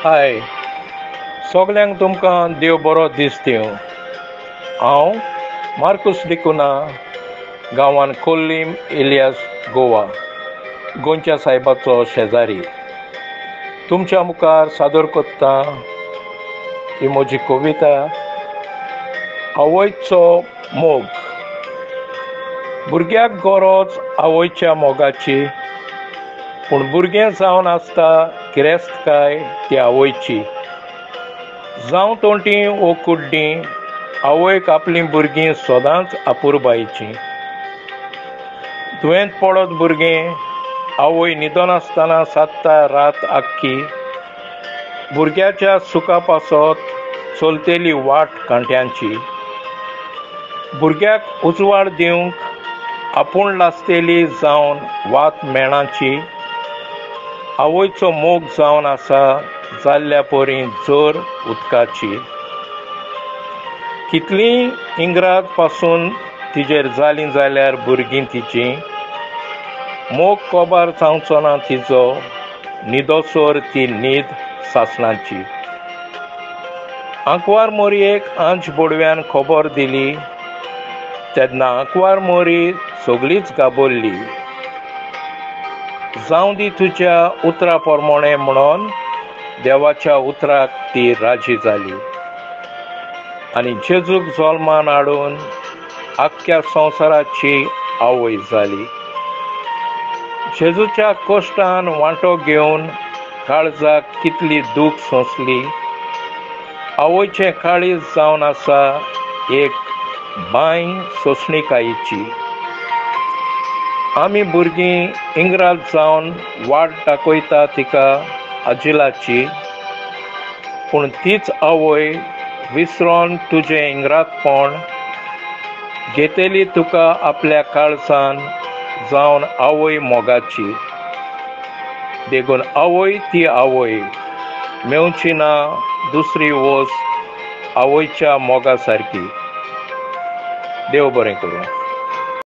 हाय सगल्यांक तुमकां देव बरो दीस दिवं. हांव मार्कुस डिकुन्हा, गांवान कोल्लीम इलियास, गोवा, गोंयच्या सायबाचो शेजारी. तुमच्या मुखार सादर करता ही म्हजी कविता आवयचो मोग. भुरग्याक गरज आवयच्या मोगाची, पूण भुरगें जावन आसता गिरेस्तकाय ती आवयची. जावं तोंटी वो कुड्डी, आवयक आपलीं भुरगीं सदांच अपुरबायेचीं. दुयेंत पडत भुरगें आवय न्हिदनासतना सादता रात आख्खी. भुरग्याच्या सुखा पासत चलतली वाट कांट्यांची. भुरग्याक उजवाड दिवंक आपूण लासतली जावन वात मेणाची. आवयचो मोग जावन आसा जाल्ल्या परी जोर उदकाची. कितलीं इंग्रात पासून तिजेर जालीं जाल्यार भुरगीं तिची, मोग कोबार जावचो ना तिजो, न्हिदोसर ती न्हीद सासणाची. आंकवार मोरयेक आंज बोडव्यान खबर दिली, तेन्ना आंकवार मोरी सगळीच घाबरली. जावं दी तुज्या उतरा प्रमाणें म्हणून देवाच्या उतराक ती राजी जाली आनी जेजूक जल्मान हाडून आख्ख्या संवसाराची आवय जाली. जेजूच्या कश्टान वांटो घेवन काळजाक कितली दूख सोंसली. आवयचें काळीज जावन आसा एक बांय सोंसणीकायेची. आमी भुरगीं इंग्रात जावन वाट दाखयता तिका आजिलाची, पूण तीच आवय विसरोन तुजें इंग्रातपण घेतली तुका आपल्या काळजान जावन आवय मोगाची. देखून आवय ती आवय, मेवची ना दुसरी वस्त आवयच्या मोगा सारकी. देव बरें करूं.